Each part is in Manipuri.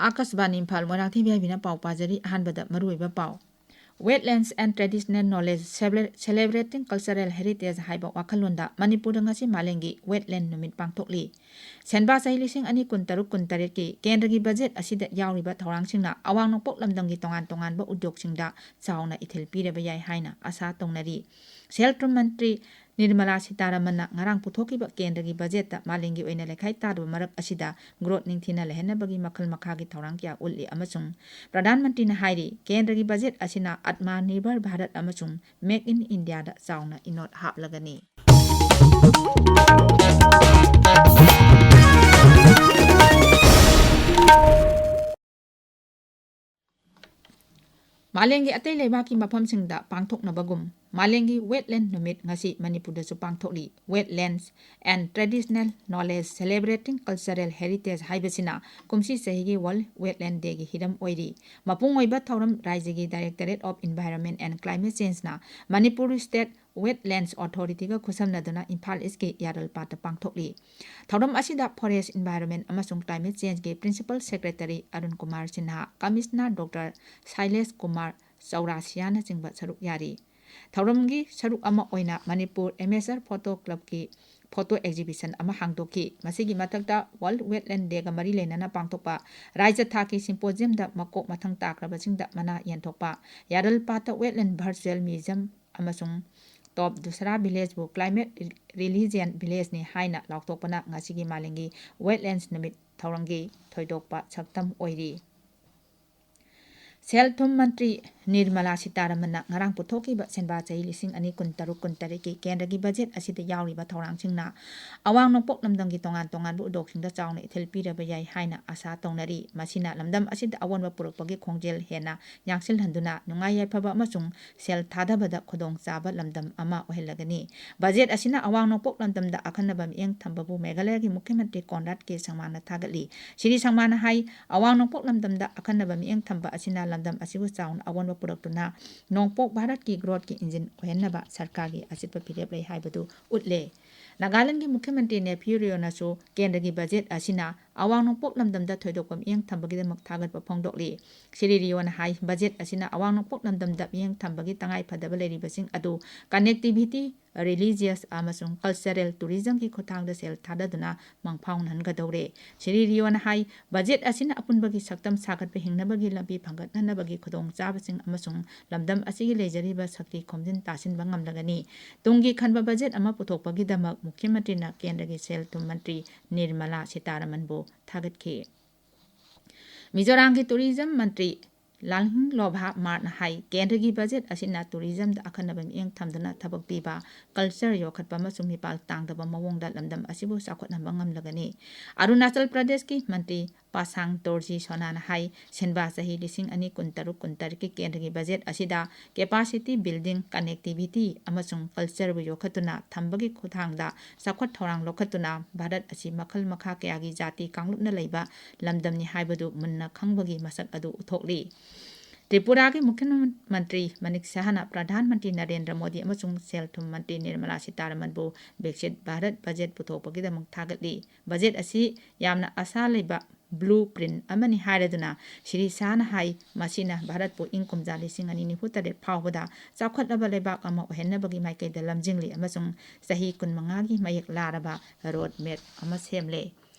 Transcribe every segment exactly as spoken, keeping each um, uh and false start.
ꯑꯥꯀꯥꯁꯕꯥꯅꯤ ꯏꯝꯐꯥꯜ, ꯃꯣꯏꯔꯥꯡꯊꯦꯝ ꯚꯤ ꯑꯥꯏ ꯄꯤꯅ ꯄꯥꯎ ꯄꯥꯖꯔꯤ꯫ ꯑꯍꯥꯟꯕꯗ ꯃꯔꯨꯑꯣꯏꯕ ꯄꯥꯎ꯫ Wetlands and Traditional Knowledge, Cele-, Celebrating Cultural Heritage ꯍꯥꯏꯕ ꯋꯥꯈꯜꯂꯣꯟꯗ ꯃꯅꯤꯄꯨꯔꯗ ꯉꯁꯤ ꯃꯥꯂꯦꯝꯒꯤ Wetland ꯅꯨꯃꯤꯠ ꯄꯥꯡꯊꯣꯛꯂꯤ꯫ ꯁꯦꯟꯕꯥ ꯆꯍꯤ ꯂꯤꯁꯤꯡ ꯑꯅꯤ ꯀꯨꯟꯇꯔꯨꯛ ꯀꯨꯟꯇꯔꯦꯠꯀꯤ ꯀꯦꯟꯗ꯭ꯔꯒꯤ ꯕꯖꯦꯠ ꯑꯁꯤꯗ ꯌꯥꯎꯔꯤꯕ ꯊꯧꯔꯥꯡꯁꯤꯡꯅ ꯑꯋꯥꯡ ꯅꯣꯡꯄꯣꯛ ꯂꯝꯗꯝꯒꯤ ꯇꯣꯉꯥꯟ ꯇꯣꯉꯥꯟꯕ ꯎꯗ꯭ꯌꯣꯒꯁꯤꯡꯗ ꯆꯥꯎꯅ ꯏꯊꯤꯜ ꯄꯤꯔꯕ ꯌꯥꯏ ꯍꯥꯏꯅ ꯑꯥꯁꯥ ꯇꯧꯅꯔꯤ꯫ ꯁꯦꯜ ꯊꯨꯝ ꯃꯟꯇ꯭ꯔꯤ ꯅꯤꯔꯃꯂꯥ ꯁꯤꯇꯥꯔꯥꯃꯟꯅ ꯉꯔꯥꯡ ꯄꯨꯊꯣꯛꯈꯤꯕ ꯀꯦꯟꯗ꯭ꯔꯒꯤ ꯕꯖꯦꯠꯇ ꯃꯥꯂꯦꯝꯒꯤ ꯑꯣꯏꯅ ꯂꯩꯈꯥꯏ ꯇꯥꯔꯕ ꯃꯔꯛ ꯑꯁꯤꯗ growth ꯅꯤꯡꯊꯤꯅ ꯂꯩꯍꯟꯅꯕꯒꯤ ꯃꯈꯜ ꯃꯈꯥꯒꯤ ꯊꯧꯔꯥꯡ ꯀꯌꯥ ꯎꯠꯂꯤ ꯑꯃꯁꯨꯡ ꯄ꯭ꯔꯙꯥꯟ ꯃꯟꯇ꯭ꯔꯤꯅ ꯍꯥꯏꯔꯤ, ꯀꯦꯟꯗ꯭ꯔꯒꯤ ꯕꯖꯦꯠ ꯑꯁꯤꯅ ꯑꯠꯃꯥꯅꯤꯔꯚꯔ ꯚꯥꯔꯠ ꯑꯃꯁꯨꯡ Make in Indiaꯗ ꯆꯥꯎꯅ ꯏꯅꯣꯠ ꯍꯥꯞꯂꯒꯅꯤ꯫ ꯃꯥꯂꯦꯝꯒꯤ ꯑꯇꯩ ꯂꯩꯕꯥꯛꯀꯤ ꯃꯐꯝꯁꯤꯡꯗ ꯄꯥꯡꯊꯣꯛꯅꯕꯒꯨꯝ, ꯃꯥꯂꯦꯝꯒꯤ Wetland ꯅꯨꯃꯤꯠ ꯉꯁꯤ ꯃꯅꯤꯄꯨꯔꯗꯁꯨ ꯄꯥꯡꯊꯣꯛꯂꯤ꯫ Wetlands and Traditional Knowledge, Celebrating Cultural Heritage ꯍꯥꯏꯕꯁꯤꯅ ꯀꯨꯝꯁꯤ ꯆꯍꯤꯒꯤ World Wetland Dayꯒꯤ ꯍꯤꯔꯝ ꯑꯣꯏꯔꯤ꯫ ꯃꯄꯨꯡ ꯑꯣꯏꯕ ꯊꯧꯔꯝ ꯔꯥꯖ꯭ꯌꯒꯤ Directorate of Environment and Climate Changeꯅ Manipur State Wetlands Authorityꯒ ꯈꯨꯠꯁꯝꯅꯗꯨꯅ Imphal Eastꯀꯤ ꯌꯥꯔꯜꯄꯥꯠꯇ ꯄꯥꯡꯊꯣꯛꯂꯤ꯫ ꯊꯧꯔꯝ ꯑꯁꯤꯗ Forest, Environment ꯑꯃꯁꯨꯡ Climate Changeꯒꯤ Principal Secretary Arun Kumar Sinha, Commissioner doctor Sailesh Kumar ꯆꯧꯔꯥꯁꯤꯌꯥꯅꯆꯤꯡꯕ ꯁꯔꯨꯛ ꯌꯥꯔꯤ꯫ ꯊꯧꯔꯝꯒꯤ ꯁꯔꯨꯛ ꯑꯃ ꯑꯣꯏꯅ Manipur Amateur Photo Clubꯀꯤ photo exhibition ꯑꯃ ꯍꯥꯡꯗꯣꯛꯈꯤ꯫ ꯃꯁꯤꯒꯤ ꯃꯊꯛꯇ World Wetland Dayꯒ ꯃꯔꯤ ꯂꯩꯅꯅ ꯄꯥꯡꯊꯣꯛꯄ ꯔꯥꯖ꯭ꯌ ꯊꯥꯛꯀꯤ symposiumꯗ ꯃꯀꯣꯛ ꯃꯊꯪ ꯇꯥꯈ꯭ꯔꯕꯁꯤꯡꯗ ꯃꯅꯥ ꯌꯦꯟꯊꯣꯛꯄ, ꯌꯥꯔꯜꯄꯥꯠꯇ Wetland Virtual Museum ꯑꯃꯁꯨꯡ Top Dusra Villageꯕꯨ Climate Resilient Villageꯅꯤ ꯍꯥꯏꯅ ꯂꯥꯎꯊꯣꯛꯄꯅ ꯉꯁꯤꯒꯤ ꯃꯥꯂꯦꯝꯒꯤ Wetlands ꯅꯨꯃꯤꯠ ꯊꯧꯔꯝꯒꯤ ꯊꯣꯏꯗꯣꯛꯄ ꯁꯛꯇꯝ ꯑꯣꯏꯔꯤ꯫ ꯁꯦꯜ ꯊꯨꯝ ꯃꯟꯇ꯭ꯔꯤ ꯅꯤꯔꯃꯂꯥ ꯁꯤꯇꯥꯔꯥꯃꯟꯅ ꯉꯔꯥꯡ ꯄꯨꯊꯣꯛꯈꯤꯕ ꯁꯦꯟꯕꯥ ꯆꯍꯤ ꯂꯤꯁꯤꯡ ꯑꯅꯤ ꯀꯨꯟꯇꯔꯨꯛ ꯀꯨꯟꯇꯔꯦꯠꯀꯤ ꯀꯦꯟꯗ꯭ꯔꯒꯤ ꯕꯖꯦꯠ ꯑꯁꯤꯗ ꯌꯥꯎꯔꯤꯕ ꯊꯧꯔꯥꯡꯁꯤꯡꯅ ꯑꯋꯥꯡ ꯅꯣꯡꯄꯣꯛ ꯂꯝꯗꯝꯒꯤ ꯇꯣꯉꯥꯟ ꯇꯣꯉꯥꯟꯕ ꯎꯗ꯭ꯌꯣꯒꯁꯤꯡꯗ ꯆꯥꯎꯅ ꯏꯊꯤꯜ ꯄꯤꯔꯕ ꯌꯥꯏ ꯍꯥꯏꯅ ꯑꯥꯁꯥ ꯇꯧꯅꯔꯤ꯫ ꯃꯁꯤꯅ ꯂꯝꯗꯝ ꯑꯁꯤꯗ ꯑꯑꯣꯟꯕ ꯄꯨꯔꯛꯄꯒꯤ ꯈꯣꯡꯖꯦꯜ ꯍꯦꯟꯅ ꯌꯥꯡꯁꯤꯜꯍꯟꯗꯨꯅ ꯅꯨꯡꯉꯥꯏ ꯌꯥꯏꯐꯕ ꯑꯃꯁꯨꯡ ꯁꯦꯜ ꯊꯥꯗꯕꯗ ꯈꯨꯗꯣꯡꯆꯥꯕ ꯂꯝꯗꯝ ꯑꯃ ꯑꯣꯏꯍꯜꯂꯒꯅꯤ꯫ ꯕꯖꯦꯠ ꯑꯁꯤꯅ ꯑꯋꯥꯡ ꯅꯣꯡꯄꯣꯛ ꯂꯝꯗꯝꯗ ꯑꯈꯟꯅꯕ ꯃꯤꯠꯌꯦꯡ ꯊꯝꯕꯕꯨ ꯃꯦꯘꯥꯂꯌꯒꯤ ꯃꯨꯈ꯭ꯌ ꯃꯟꯇ꯭ꯔꯤ ꯀꯣꯟꯔꯥꯗ ꯀꯦ ꯁꯪꯃꯥꯅ ꯊꯥꯒꯠꯂꯤ꯫ ꯁ꯭ꯔꯤ ꯁꯪꯃꯥꯅ ꯍꯥꯏ, ꯑꯋꯥꯡ ꯅꯣꯡꯄꯣꯛ ꯂꯝꯗꯝꯗ ꯑꯈꯟꯅꯕ ꯃꯤꯠꯌꯦꯡ ꯊꯝꯕ ꯑꯁꯤꯅ ꯂꯝꯗꯝ ꯑꯁꯤꯕꯨ ꯆꯥꯎꯅ ꯑꯑꯣꯟꯕ ꯄꯨꯔꯛꯇꯨꯅ ꯅꯣꯡꯄꯣꯛ ꯚꯥꯔꯠꯀꯤ growthꯀꯤ engine ꯑꯣꯏꯍꯟꯅꯕ ꯁꯔꯀꯥꯔꯒꯤ ꯑꯆꯦꯠꯄ ꯐꯤꯔꯦꯞ ꯂꯩ ꯍꯥꯏꯕꯗꯨ ꯎꯠꯂꯦ꯫ ꯅꯥꯒꯥꯂꯦꯟꯒꯤ ꯃꯨꯈ꯭ꯌ ꯃꯟꯇ꯭ꯔꯤ ꯅꯦꯐꯤꯌꯨ ꯔꯤꯑꯣꯅꯁꯨ ꯀꯦꯟꯗ꯭ꯔꯒꯤ budget ꯑꯁꯤꯅ ꯑꯋꯥꯡ ꯅꯣꯡꯄꯣꯛ ꯂꯝꯗꯝꯗ ꯊꯣꯏꯗꯣꯛꯄ ꯃꯤꯠꯌꯦꯡ ꯊꯝꯕꯒꯤꯗꯃꯛ ꯊꯥꯒꯠꯄ ꯐꯣꯡꯗꯣꯛꯂꯤ꯫ ꯁ꯭ꯔꯤ ꯔꯤꯑꯣꯅ ꯍꯥꯏ, budget ꯑꯁꯤꯅ ꯑꯋꯥꯡ ꯅꯣꯡꯄꯣꯛ ꯂꯝꯗꯝꯗ ꯃꯤꯠꯌꯦꯡ ꯊꯝꯕꯒꯤ ꯇꯉꯥꯏ ꯐꯗꯕ ꯂꯩꯔꯤꯕꯁꯤꯡ ꯑꯗꯨ connectivity, religious ꯑꯃꯁꯨꯡ cultural tourismꯒꯤ ꯈꯨꯠꯊꯥꯡꯗ ꯁꯦꯜ ꯊꯥꯗꯗꯨꯅ ꯃꯪꯐꯥꯎꯅꯍꯟꯒꯗꯧꯔꯦ꯫ ꯁ꯭ꯔꯤ ꯔꯤꯑꯣꯅ ꯍꯥꯏ, budget ꯑꯁꯤꯅ ꯑꯄꯨꯟꯕꯒꯤ ꯁꯛꯇꯝ ꯁꯥꯒꯠꯄ, ꯍꯤꯡꯅꯕꯒꯤ ꯂꯝꯕꯤ ꯐꯪꯒꯠꯍꯟꯅꯕꯒꯤ ꯈꯨꯗꯣꯡꯆꯥꯕꯁꯤꯡ ꯑꯃꯁꯨꯡ ꯂꯝꯗꯝ ꯑꯁꯤꯒꯤ ꯂꯩꯖꯔꯤꯕ ꯁꯛꯇꯤ ꯈꯣꯝꯖꯤꯟ ꯇꯥꯁꯤꯟꯕ ꯉꯝꯂꯒꯅꯤ꯫ ꯇꯨꯡꯒꯤ ꯈꯟꯕ budget ꯑꯃ ꯄꯨꯊꯣꯛꯄꯒꯤꯗꯃꯛ ꯃꯨꯈ꯭ꯌ ꯃꯟꯇ꯭ꯔꯤꯅ ꯀꯦꯟꯗ꯭ꯔꯒꯤ ꯁꯦꯜ ꯊꯨꯝ ꯃꯟꯇ꯭ꯔꯤ ꯅꯤꯔꯃꯂꯥ ꯁꯤꯇꯥꯔꯥꯃꯟꯕꯨ ꯊꯥꯒꯠꯈꯤ꯫ ꯃꯤꯖꯣꯔꯥꯝꯒꯤ tourism ꯃꯟꯇ꯭ꯔꯤ ꯂꯥꯜꯍꯤꯡꯂꯣꯚꯥ ꯃꯥꯔꯠꯅ ꯍꯥꯏ, ꯀꯦꯟꯗ꯭ꯔꯒꯤ budget ꯑꯁꯤꯅ tourismꯗ ꯑꯈꯟꯅꯕ ꯃꯤꯠꯌꯦꯡ ꯊꯝꯗꯨꯅ ꯊꯕꯛ ꯄꯤꯕ, culture ꯌꯣꯛꯈꯠꯄ ꯑꯃꯁꯨꯡ ꯃꯤꯄꯥꯜ ꯇꯥꯡꯗꯕ ꯃꯑꯣꯡꯗ ꯂꯝꯗꯝ ꯑꯁꯤꯕꯨ ꯆꯥꯎꯈꯠꯍꯟꯕ ꯉꯝꯂꯒꯅꯤ꯫ ꯑꯔꯨꯅꯥꯆꯜ ꯄ꯭ꯔꯗꯦꯁꯀꯤ ꯃꯟꯇ꯭ꯔꯤ ꯄꯥꯁꯥꯡ ꯗꯣꯔꯖꯤ ꯁꯣꯅꯥꯅ ꯍꯥꯏ, ꯁꯦꯟꯕꯥ ꯆꯍꯤ ꯂꯤꯁꯤꯡ ꯑꯅꯤ ꯀꯨꯟꯇꯔꯨꯛ ꯀꯨꯟꯇꯔꯦꯠꯀꯤ ꯀꯦꯟꯗ꯭ꯔꯒꯤ budget ꯑꯁꯤꯗ capacity building, connectivity ꯑꯃꯁꯨꯡ cultureꯕꯨ ꯌꯣꯛꯈꯠꯇꯨꯅ ꯊꯝꯕꯒꯤ ꯈꯨꯠꯊꯥꯡꯗ ꯆꯥꯎꯈꯠ ꯊꯧꯔꯥꯡ ꯂꯧꯈꯠꯇꯨꯅ ꯚꯥꯔꯠ ꯑꯁꯤ ꯃꯈꯜ ꯃꯈꯥ ꯀꯌꯥꯒꯤ ꯖꯥꯇꯤ ꯀꯥꯡꯂꯨꯞꯅ ꯂꯩꯕ ꯂꯝꯗꯝꯅꯤ ꯍꯥꯏꯕꯗꯨ ꯃꯨꯟꯅ ꯈꯪꯕꯒꯤ ꯃꯁꯛ ꯑꯗꯨ ꯎꯠꯊꯣꯛꯂꯤ꯫ ꯇ꯭ꯔꯤꯄꯨꯔꯥꯒꯤ ꯃꯨꯈ꯭ꯌ ꯃꯟꯇ꯭ꯔꯤ ꯃꯅꯤꯛ ꯁꯍꯥꯅ ꯄ꯭ꯔꯙꯥꯟ ꯃꯟꯇ꯭ꯔꯤ ꯅꯔꯦꯟꯗ꯭ꯔ ꯃꯣꯗꯤ ꯑꯃꯁꯨꯡ ꯁꯦꯜ ꯊꯨꯝ ꯃꯟꯇ꯭ꯔꯤ ꯅꯤꯔꯃꯂꯥ ꯁꯤꯇꯥꯔꯥꯃꯟꯕꯨ ꯕꯤꯛꯁꯤꯠ ꯚꯥꯔꯠ budget ꯄꯨꯊꯣꯛꯄꯒꯤꯗꯃꯛ ꯊꯥꯒꯠꯂꯤ꯫ Budget ꯑꯁꯤ ꯌꯥꯝꯅ ꯑꯁꯥ ꯂꯩꯕ blueprint ꯑꯃꯅꯤ ꯍꯥꯏꯔꯗꯨꯅ ꯁ꯭ꯔꯤ ꯁꯍꯥꯅ ꯍꯥꯏ, ꯃꯁꯤꯅ ꯚꯥꯔꯠꯄꯨ ꯏꯪ ꯀꯨꯝꯖꯥ ꯂꯤꯁꯤꯡ ꯑꯅꯤ ꯅꯤꯐꯨ ꯇꯔꯦꯠ ꯐꯥꯎꯕꯗ ꯆꯥꯎꯈꯠꯂꯕ ꯂꯩꯕꯥꯛ ꯑꯃ ꯑꯣꯏꯍꯟꯅꯕꯒꯤ ꯃꯥꯏꯀꯩꯗ ꯂꯝꯖꯤꯡꯂꯤ ꯑꯃꯁꯨꯡ ꯆꯍꯤ ꯀꯨꯟꯃꯉꯥꯒꯤ ꯃꯌꯦꯛ ꯂꯥꯔꯕ road map ꯑꯃ ꯁꯦꯝꯂꯦ꯫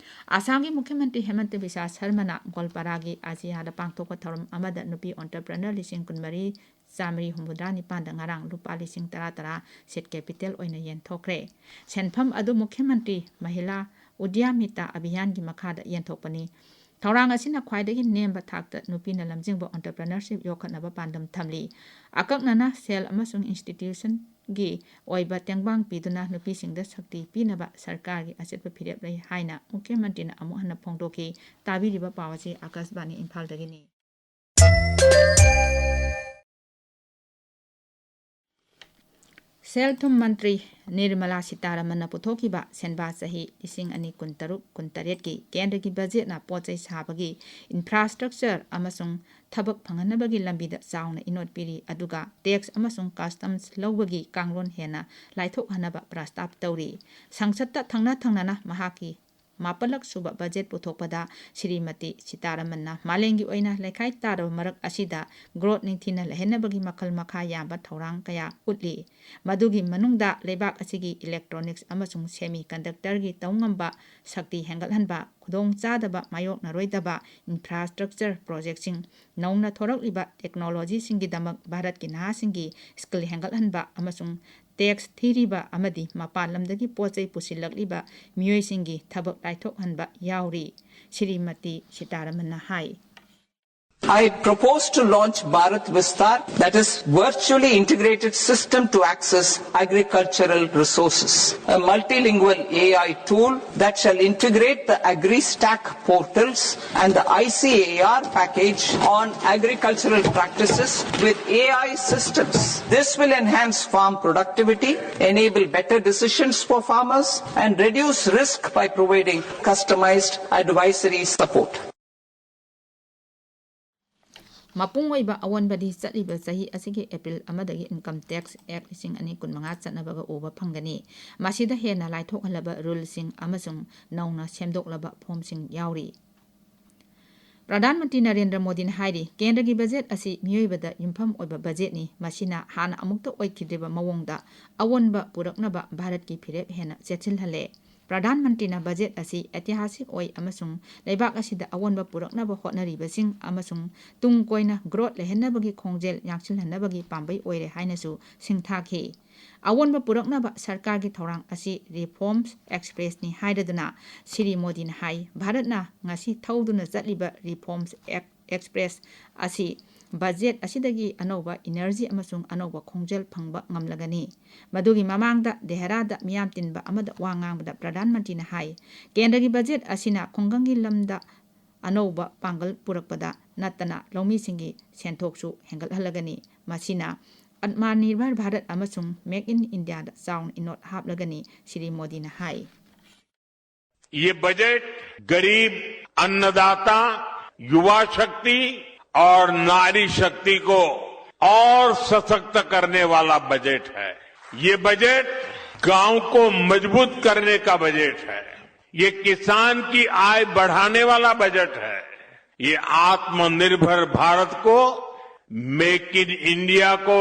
ꯑꯁꯥꯝꯒꯤ ꯃꯨꯈ꯭ꯌ ꯃꯟꯇ꯭ꯔꯤ ꯍꯦꯃꯟꯇ ꯕꯤꯁ꯭ꯋꯥ ꯁꯔꯃꯅ ꯒꯣꯜꯄꯥꯔꯥꯒꯤ ꯑꯖꯤꯌꯥꯗ ꯄꯥꯡꯊꯣꯛꯄ ꯊꯧꯔꯝ ꯑꯃꯗ ꯅꯨꯄꯤ entrepreneur ꯂꯤꯁꯤꯡ ꯀꯨꯟꯃꯔꯤ ꯆꯥꯃꯔꯤ ꯍꯨꯝꯐꯨꯇꯔꯥ ꯅꯤꯄꯥꯟꯗ ꯉꯔꯥꯡ ꯂꯨꯄꯥ ꯂꯤꯁꯤꯡ ꯇꯔꯥ ꯇꯔꯥ seed capital ꯑꯣꯏꯅ ꯌꯦꯟꯊꯣꯛꯈ꯭ꯔꯦ꯫ ꯁꯦꯟꯐꯝ ꯑꯗꯨ ꯃꯨꯈ꯭ꯌ ꯃꯟꯇ꯭ꯔꯤ ꯃꯍꯤꯂꯥ ꯎꯗ꯭ꯌꯥꯃꯤꯇꯥ ꯑꯚꯤꯌꯥꯟꯒꯤ ꯃꯈꯥꯗ ꯌꯦꯟꯊꯣꯛꯄꯅꯤ꯫ ꯊꯧꯔꯥꯡ ꯑꯁꯤꯅ ꯈ꯭ꯋꯥꯏꯗꯒꯤ ꯅꯦꯝꯕ ꯊꯥꯛꯇ ꯅꯨꯄꯤꯅ ꯂꯝꯖꯤꯡꯕ entrepreneurship ꯌꯣꯛꯈꯠꯅꯕ ꯄꯥꯟꯗꯝ ꯊꯝꯂꯤ꯫ ꯑꯀꯛꯅꯅ ꯁꯦꯜ ꯑꯃꯁꯨꯡ institutionꯒꯤ ꯑꯣꯏꯕ ꯇꯦꯡꯕꯥꯡ ꯄꯤꯗꯨꯅ ꯅꯨꯄꯤꯁꯤꯡꯗ ꯁꯛꯇꯤ ꯄꯤꯅꯕ ꯁꯔꯀꯥꯔꯒꯤ ꯑꯆꯦꯠꯄ ꯐꯤꯔꯦꯞ ꯂꯩ ꯍꯥꯏꯅ ꯃꯨꯈ꯭ꯌ ꯃꯟꯇ꯭ꯔꯤꯅ ꯑꯃꯨꯛ ꯍꯟꯅ ꯐꯣꯡꯗꯣꯛꯈꯤ꯫ ꯇꯥꯕꯤꯔꯤꯕ ꯄꯥꯎ ꯑꯁꯤ ꯑꯀꯥꯁꯕꯥꯅꯤ ꯏꯝꯐꯥꯜꯗꯒꯤꯅꯤ꯫ ꯁꯦꯜ ꯊꯨꯝ ꯃꯟꯇ꯭ꯔꯤ ꯅꯤꯔꯃꯂꯥ ꯁꯤꯇꯥꯔꯥꯃꯟꯅ ꯄꯨꯊꯣꯛꯈꯤꯕ ꯁꯦꯟꯕꯥ ꯆꯍꯤ ꯂꯤꯁꯤꯡ ꯑꯅꯤ ꯀꯨꯟꯇꯔꯨꯛ ꯀꯨꯟꯇꯔꯦꯠꯀꯤ ꯀꯦꯟꯗ꯭ꯔꯒꯤ ꯕꯖꯦꯠꯅ ꯄꯣꯠ ꯆꯩ ꯁꯥꯕꯒꯤ, ꯏꯟꯐ꯭ꯔꯥꯁ꯭ꯇ꯭ꯔꯛꯆꯔ ꯑꯃꯁꯨꯡ ꯊꯕꯛ ꯐꯪꯍꯟꯅꯕꯒꯤ ꯂꯝꯕꯤꯗ ꯆꯥꯎꯅ ꯏꯅꯣꯠ ꯄꯤꯔꯤ, ꯑꯗꯨꯒ ꯇꯦꯛꯁ ꯑꯃꯁꯨꯡ ꯀꯁꯇꯝꯁ ꯂꯧꯕꯒꯤ ꯀꯥꯡꯂꯣꯟ ꯍꯦꯟꯅ ꯂꯥꯏꯊꯣꯛꯍꯟꯅꯕ ꯄ꯭ꯔꯁꯇꯥꯞ ꯇꯧꯔꯤ꯫ ꯁꯪꯁꯠꯇ ꯊꯪꯅ ꯊꯪꯅꯅ ꯃꯍꯥꯛꯀꯤ ꯃꯥꯄꯜꯂꯛ ꯁꯨꯕ ꯕꯖꯦꯠ ꯄꯨꯊꯣꯛꯄꯗ ꯁ꯭ꯔꯤꯃꯇꯤ ꯁꯤꯇꯥꯔꯥꯃꯟꯅ ꯃꯥꯂꯦꯝꯒꯤ ꯑꯣꯏꯅ ꯂꯩꯈꯥꯏ ꯇꯥꯔꯕ ꯃꯔꯛ ꯑꯁꯤꯗ ꯒ꯭ꯔꯣꯠ ꯅꯤꯡꯊꯤꯅ ꯂꯩꯍꯟꯅꯕꯒꯤ ꯃꯈꯜ ꯃꯈꯥ ꯌꯥꯝꯕ ꯊꯧꯔꯥꯡ ꯀꯌꯥ ꯎꯠꯂꯤ꯫ ꯃꯗꯨꯒꯤ ꯃꯅꯨꯡꯗ ꯂꯩꯕꯥꯛ ꯑꯁꯤꯒꯤ ꯏꯂꯦꯛꯇ꯭ꯔꯣꯅꯤꯛꯁ ꯑꯃꯁꯨꯡ ꯁꯦꯃꯤ ꯀꯟꯗꯛꯇꯔꯒꯤ ꯇꯧꯉꯝꯕ ꯁꯛꯇꯤ ꯍꯦꯟꯒꯠꯍꯟꯕ, ꯈꯨꯗꯣꯡꯆꯥꯗꯕ ꯃꯥꯌꯣꯛꯅꯔꯣꯏꯗꯕ ꯏꯟꯐ꯭ꯔꯥꯁ꯭ꯇ꯭ꯔꯛꯆꯔ ꯄ꯭ꯔꯣꯖꯦꯛꯁꯤꯡ, ꯅꯧꯅ ꯊꯣꯔꯛꯂꯤꯕ ꯇꯦꯛꯅꯣꯂꯣꯖꯤꯁꯤꯡꯒꯤꯗꯃꯛ ꯚꯥꯔꯠꯀꯤ ꯅꯍꯥꯁꯤꯡꯒꯤ ꯁ꯭ꯀꯤꯜ ꯍꯦꯟꯒꯠꯍꯟꯕ ꯑꯃꯁꯨꯡ ꯇꯦꯛꯁ ꯊꯤꯔꯤꯕ ꯑꯃꯗꯤ ꯃꯄꯥꯟ ꯂꯝꯗꯒꯤ ꯄꯣꯠ ꯆꯩ ꯄꯨꯁꯤꯜꯂꯛꯂꯤꯕ ꯃꯤꯑꯣꯏꯁꯤꯡꯒꯤ ꯊꯕꯛ ꯂꯥꯏꯊꯣꯛꯍꯟꯕ ꯌꯥꯎꯔꯤ, ꯁ꯭ꯔꯤꯃꯇꯤ ꯁꯤꯇꯥꯔꯥꯃꯟꯅ ꯍꯥꯏ꯫ I propose to launch Bharat Vistaar, that is virtually integrated system to access agricultural resources, a multilingual A I tool that shall integrate the AgriStack portals and the I C A R package on agricultural practices with A I systems. This will enhance farm productivity, enable better decisions for farmers, and reduce risk by providing customized advisory support. ꯃꯄꯨꯡ ꯑꯣꯏꯕ ꯑꯑꯣꯟꯕꯗꯤ ꯆꯠꯂꯤꯕ ꯆꯍꯤ ꯑꯁꯤꯒꯤ ꯑꯦꯄ꯭ꯔꯤꯜ ꯑꯃꯗꯒꯤ ꯏꯟꯀꯝ ꯇꯦꯛꯁ ꯑꯦꯛ ꯂꯤꯁꯤꯡ ꯑꯅꯤ ꯀꯨꯟꯃꯉꯥ ꯆꯠꯅꯕꯒ ꯎꯕ ꯐꯪꯒꯅꯤ꯫ ꯃꯁꯤꯗ ꯍꯦꯟꯅ ꯂꯥꯏꯊꯣꯛꯍꯜꯂꯕ ꯔꯨꯜꯁꯤꯡ ꯑꯃꯁꯨꯡ ꯅꯧꯅ ꯁꯦꯝꯗꯣꯛꯂꯕ ꯐꯣꯝꯁꯤꯡ ꯌꯥꯎꯔꯤ꯫ ꯄ꯭ꯔꯙꯥꯟ ꯃꯟꯇ꯭ꯔꯤ ꯅꯔꯦꯟꯗ꯭ꯔ ꯃꯣꯗꯤꯅ ꯍꯥꯏꯔꯤ, ꯀꯦꯟꯗ꯭ꯔꯒꯤ ꯕꯖꯦꯠ ꯑꯁꯤ ꯃꯤꯑꯣꯏꯕꯗ ꯌꯨꯝꯐꯝ ꯑꯣꯏꯕ ꯕꯖꯦꯠꯅꯤ, ꯃꯁꯤꯅ ꯍꯥꯟꯅ ꯑꯃꯨꯛꯇ ꯑꯣꯏꯈꯤꯗ꯭ꯔꯤꯕ ꯃꯑꯣꯡꯗ ꯑꯑꯣꯟꯕ ꯄꯨꯔꯛꯅꯕ ꯚꯥꯔꯠꯀꯤ ꯐꯤꯔꯦꯞ ꯍꯦꯟꯅ ꯆꯦꯠꯁꯤꯜꯍꯜꯂꯦ꯫ ꯄ꯭ꯔꯙꯥꯟ ꯃꯟꯇ꯭ꯔꯤꯅ ꯕꯖꯦꯠ ꯑꯁꯤ ꯑꯩꯇꯤꯍꯥꯁꯤꯛ ꯑꯣꯏ ꯑꯃꯁꯨꯡ ꯂꯩꯕꯥꯛ ꯑꯁꯤꯗ ꯑꯑꯣꯟꯕ ꯄꯨꯔꯛꯅꯕ ꯍꯣꯠꯅꯔꯤꯕꯁꯤꯡ ꯑꯃꯁꯨꯡ ꯇꯨꯡ ꯀꯣꯏꯅ ꯒ꯭ꯔꯣꯠ ꯂꯩꯍꯟꯅꯕꯒꯤ ꯈꯣꯡꯖꯦꯜ ꯌꯥꯡꯁꯤꯜꯍꯟꯅꯕꯒꯤ ꯄꯥꯝꯕꯩ ꯑꯣꯏꯔꯦ ꯍꯥꯏꯅꯁꯨ ꯁꯤꯡꯊꯥꯈꯤ꯫ ꯑꯑꯣꯟꯕ ꯄꯨꯔꯛꯅꯕ ꯁꯔꯀꯥꯔꯒꯤ ꯊꯧꯔꯥꯡ ꯑꯁꯤ ꯔꯤꯐꯣꯔꯝꯁ ꯑꯦꯛꯁꯄ꯭ꯔꯦꯁꯅꯤ ꯍꯥꯏꯔꯗꯨꯅ ꯁ꯭ꯔꯤ ꯃꯣꯗꯤꯅ ꯍꯥꯏ, ꯚꯥꯔꯠꯅ ꯉꯁꯤ ꯊꯧꯗꯨꯅ ꯆꯠꯂꯤꯕ ꯔꯤꯐꯣꯔꯝꯁ ꯑꯦꯛ-, ꯑꯦꯛꯁꯄ꯭ꯔꯦꯁ ꯑꯁꯤ ꯕꯖꯦꯠ ꯑꯁꯤꯗꯒꯤ ꯑꯅꯧꯕ ꯏꯅꯔꯖꯤ ꯑꯃꯁꯨꯡ ꯑꯅꯧꯕ ꯈꯣꯡꯖꯦꯜ ꯐꯪꯕ ꯉꯝꯂꯒꯅꯤ꯫ ꯃꯗꯨꯒꯤ ꯃꯃꯥꯡꯗ ꯗꯦꯍꯔꯥꯗ ꯃꯤꯌꯥꯝ ꯇꯤꯟꯕ ꯑꯃꯗ ꯋꯥ ꯉꯥꯡꯕꯗ ꯄ꯭ꯔꯙꯥꯟ ꯃꯟꯇ꯭ꯔꯤꯅ ꯍꯥꯏ, ꯀꯦꯟꯗ꯭ꯔꯒꯤ ꯕꯖꯦꯠ ꯑꯁꯤꯅ ꯈꯨꯡꯒꯪꯒꯤ ꯂꯝꯗ ꯑꯅꯧꯕ ꯄꯥꯡꯒꯜ ꯄꯨꯔꯛꯄꯗ ꯅꯠꯇꯅ ꯂꯧꯃꯤꯁꯤꯡꯒꯤ ꯁꯦꯟꯊꯣꯛꯁꯨ ꯍꯦꯟꯒꯠꯍꯜꯂꯒꯅꯤ꯫ ꯃꯁꯤꯅ ꯑꯥꯠꯃꯅꯤꯔꯚꯔ ꯚꯥꯔꯠ ꯑꯃꯁꯨꯡ Make in Indiaꯗ ꯆꯥꯎꯅ ꯏꯅꯣꯠ ꯍꯥꯞꯂꯒꯅꯤ, ꯁ꯭ꯔꯤ ꯃꯣꯗꯤꯅ ꯍꯥꯏ꯫ ये बजट गरीब, अन्नदाता, युवा शक्ति और नारी शक्ति को और सशक्त करने वाला बजट है। ये बजट गांव को मजबूत करने का बजट है। ये किसान की आय बढ़ाने वाला बजट है। ये आत्मनिर्भर भारत को, मेक इन इंडिया को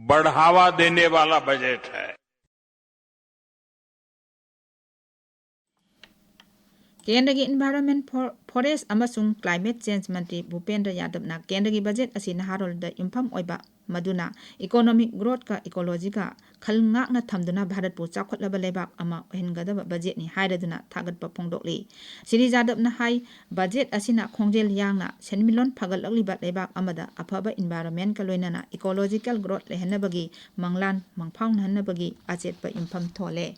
बढ़ावा देने वाला बजट है। ꯀꯦꯟꯗ꯭ꯔꯒꯤ ꯏꯟꯚꯥꯏꯔꯣꯟꯃꯦꯟ, ꯐꯣꯔꯦꯁ ꯑꯃꯁꯨꯡ ꯀ꯭ꯂꯥꯏꯃꯦꯠ ꯆꯦꯟꯖ ꯃꯟꯇ꯭ꯔꯤ ꯚꯨꯄꯦꯟꯗ꯭ꯔ ꯌꯥꯗꯕꯅ ꯀꯦꯟꯗ꯭ꯔꯒꯤ ꯕꯖꯦꯠ ꯑꯁꯤ ꯅꯍꯥꯔꯣꯜꯗ ꯌꯨꯝꯐꯝ ꯑꯣꯏꯕ ꯑꯃꯗꯨꯅ ꯏꯀꯣꯅꯣꯃꯤꯛ ꯒ꯭ꯔꯣꯊꯀ ꯏꯀꯣꯂꯣꯖꯤꯒ ꯈꯜ ꯉꯥꯛꯅ ꯊꯝꯗꯨꯅ ꯚꯥꯔꯠꯄꯨ ꯆꯥꯎꯈꯠꯂꯕ ꯂꯩꯕꯥꯛ ꯑꯃ ꯑꯣꯏꯍꯟꯒꯗꯕ ꯕꯖꯦꯠꯅꯤ ꯍꯥꯏꯔꯗꯨꯅ ꯊꯥꯒꯠꯄ ꯐꯣꯡꯗꯣꯛꯂꯤ꯫ ꯁ꯭ꯔꯤ ꯌꯥꯗꯕꯅ ꯍꯥꯏ, ꯕꯖꯦꯠ ꯑꯁꯤꯅ ꯈꯣꯡꯖꯦꯜ ꯌꯥꯡꯅ ꯁꯦꯟꯃꯤꯠꯂꯣꯟ ꯐꯒꯠꯂꯛꯂꯤꯕ ꯂꯩꯕꯥꯛ ꯑꯃꯗ ꯑꯐꯕ ꯏꯟꯚꯥꯏꯔꯣꯟꯃꯦꯟꯒ ꯂꯣꯏꯅꯅ ꯏꯀꯣꯂꯣꯖꯤꯀꯦꯜ ꯒ꯭ꯔꯣꯊ ꯂꯩꯍꯟꯅꯕꯒꯤ ꯃꯪꯂꯥꯟ ꯃꯪꯐꯥꯎꯅꯍꯟꯅꯕꯒꯤ ꯑꯆꯦꯠꯄ ꯌꯨꯝꯐꯝ ꯊꯣꯜꯂꯦ꯫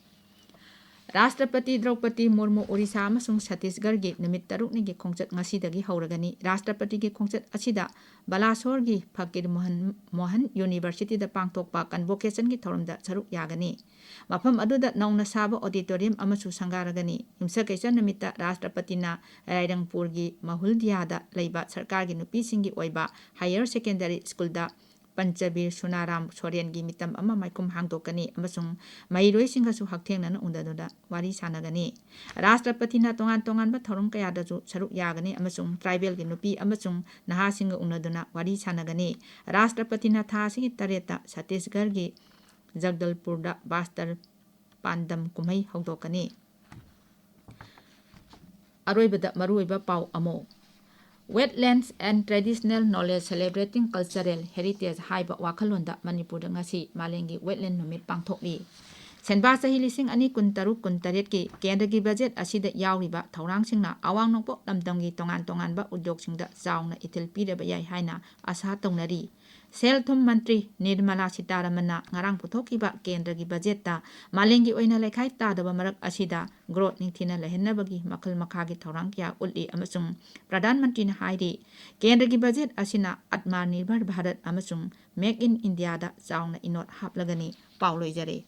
ꯔꯥꯁꯇ꯭ꯔꯄꯇꯤ ꯗ꯭ꯔꯧꯄꯗꯤ ꯃꯨꯔꯃꯨ ꯑꯣꯔꯤꯁꯥ ꯑꯃꯁꯨꯡ ꯁꯠꯇꯤꯁꯒꯔꯒꯤ ꯅꯨꯃꯤꯠ ꯇꯔꯨꯛꯅꯤꯒꯤ ꯈꯣꯡꯆꯠ ꯉꯁꯤꯗꯒꯤ ꯍꯧꯔꯒꯅꯤ꯫ ꯔꯥꯁꯇ꯭ꯔꯄꯇꯤꯒꯤ ꯈꯣꯡꯆꯠ ꯑꯁꯤꯗ ꯕꯂꯥꯁꯣꯔꯒꯤ ꯐꯀꯤꯔ ꯃꯣꯍꯟ, ꯃꯣꯍꯟ ꯌꯨꯅꯤꯚꯔꯁꯤꯇꯤꯗ ꯄꯥꯡꯊꯣꯛꯄ ꯀꯟꯚꯣꯀꯦꯁꯟꯒꯤ ꯊꯧꯔꯝꯗ ꯁꯔꯨꯛ ꯌꯥꯒꯅꯤ꯫ ꯃꯐꯝ ꯑꯗꯨꯗ ꯅꯧꯅ ꯁꯥꯕ ꯑꯣꯗꯤꯇꯣꯔꯤꯌꯝ ꯑꯃꯁꯨ ꯁꯪꯒꯥꯔꯒꯅꯤ꯫ ꯌꯨꯝꯁꯀꯩꯁ ꯅꯨꯃꯤꯠꯇ ꯔꯥꯁꯇ꯭ꯔꯄꯇꯤꯅ ꯔꯥꯏꯔꯪꯄꯨꯔꯒꯤ ꯃꯍꯨꯜꯗꯤꯌꯥꯗ ꯂꯩꯕ ꯁꯔꯀꯥꯔꯒꯤ ꯅꯨꯄꯤꯁꯤꯡꯒꯤ ꯑꯣꯏꯕ ꯍꯥꯌꯔ ꯁꯦꯀꯦꯟꯗꯔꯤ ꯁ꯭ꯀꯨꯜꯗ ꯄꯟꯆꯕꯤꯔ ꯁꯨꯅꯥꯔꯥꯝ ꯁꯣꯔꯦꯟꯒꯤ ꯃꯤꯇꯝ ꯑꯃ ꯃꯥꯏꯈꯨꯝ ꯍꯥꯡꯗꯣꯛꯀꯅꯤ ꯑꯃꯁꯨꯡ ꯃꯍꯩꯔꯣꯏꯁꯤꯡꯒꯁꯨ ꯍꯛꯊꯦꯡꯅꯅ ꯎꯅꯗꯨꯅ ꯋꯥꯔꯤ ꯁꯥꯟꯅꯒꯅꯤ꯫ ꯔꯥꯁꯇ꯭ꯔꯄꯇꯤꯅ ꯇꯣꯉꯥꯟ ꯇꯣꯉꯥꯟꯕ ꯊꯧꯔꯝ ꯀꯌꯥꯗꯁꯨ ꯁꯔꯨꯛ ꯌꯥꯒꯅꯤ ꯑꯃꯁꯨꯡ ꯇ꯭ꯔꯥꯏꯕꯦꯜꯒꯤ ꯅꯨꯄꯤ ꯑꯃꯁꯨꯡ ꯅꯍꯥꯁꯤꯡꯒ ꯎꯅꯗꯨꯅ ꯋꯥꯔꯤ ꯁꯥꯟꯅꯒꯅꯤ꯫ ꯔꯥꯁꯇ꯭ꯔꯄꯇꯤꯅ ꯊꯥ ꯑꯁꯤꯒꯤ ꯇꯔꯦꯠꯇ ꯁꯠꯇꯤꯁꯒꯔꯒꯤ ꯖꯒꯗꯜꯄꯨꯔꯗ ꯕꯥꯁꯇꯔ ꯄꯥꯟꯗꯝ ꯀꯨꯝꯍꯩ ꯍꯧꯗꯣꯛꯀꯅꯤ꯫ ꯑꯔꯣꯏꯕꯗ ꯃꯔꯨꯑꯣꯏꯕ ꯄꯥꯎ ꯑꯃꯨꯛ꯫ Wetlands and Traditional Knowledge Celebrating Cultural Heritage ꯍꯥꯏꯕ ꯋꯥꯈꯜꯂꯣꯟꯗ ꯃꯅꯤꯄꯨꯔꯗ ꯉꯁꯤ ꯃꯥꯂꯦꯝꯒꯤ ꯋꯦꯠꯂꯦꯟ ꯅꯨꯃꯤꯠ ꯄꯥꯡꯊꯣꯛꯂꯤ꯫ ꯁꯦꯟꯕꯥ ꯆꯍꯤ ꯂꯤꯁꯤꯡ ꯑꯅꯤ ꯀꯨꯟꯇꯔꯨꯛ ꯀꯨꯟꯇꯔꯦꯠꯀꯤ ꯀꯦꯟꯗ꯭ꯔꯒꯤ ꯕꯖꯦꯠ ꯑꯁꯤꯗ ꯌꯥꯎꯔꯤꯕ ꯊꯧꯔꯥꯡꯁꯤꯡꯅ ꯑꯋꯥꯡ ꯅꯣꯡꯄꯣꯛ ꯂꯝꯗꯝꯒꯤ ꯇꯣꯉꯥꯟ ꯇꯣꯉꯥꯟꯕ ꯎꯗ꯭ꯌꯣꯒꯁꯤꯡꯗ ꯆꯥꯎꯅ ꯏꯊꯤꯜ ꯄꯤꯔꯕ ꯌꯥꯏ ꯍꯥꯏꯅ ꯑꯥꯁꯥ ꯇꯧꯅꯔꯤ꯫ ꯁꯦꯜ ꯊꯨꯝ ꯃꯟꯇ꯭ꯔꯤ ꯅꯤꯔꯃꯂꯥ ꯁꯤꯇꯥꯔꯥꯃꯟꯅ ꯉꯔꯥꯡ ꯄꯨꯊꯣꯛꯈꯤꯕ ꯀꯦꯟꯗ꯭ꯔꯒꯤ ꯕꯖꯦꯠꯇ ꯃꯥꯂꯦꯝꯒꯤ ꯑꯣꯏꯅ ꯂꯩꯈꯥꯏ ꯇꯥꯗꯕ ꯃꯔꯛ ꯑꯁꯤꯗ growth ꯅꯤꯡꯊꯤꯅ ꯂꯩꯍꯟꯅꯕꯒꯤ ꯃꯈꯜ ꯃꯈꯥꯒꯤ ꯊꯧꯔꯥꯡ ꯀꯌꯥ ꯎꯠꯂꯤ ꯑꯃꯁꯨꯡ ꯄ꯭ꯔꯙꯥꯟ ꯃꯟꯇ꯭ꯔꯤꯅ ꯍꯥꯏꯔꯤ, ꯀꯦꯟꯗ꯭ꯔꯒꯤ ꯕꯖꯦꯠ ꯑꯁꯤꯅ ꯑꯠꯃꯥ ꯅꯤꯔꯚꯔ ꯚꯥꯔꯠ ꯑꯃꯁꯨꯡ Make in Indiaꯗ ꯆꯥꯎꯅ ꯏꯅꯣꯠ ꯍꯥꯞꯂꯒꯅꯤ꯫ ꯄꯥꯎ ꯂꯣꯏꯖꯔꯦ꯫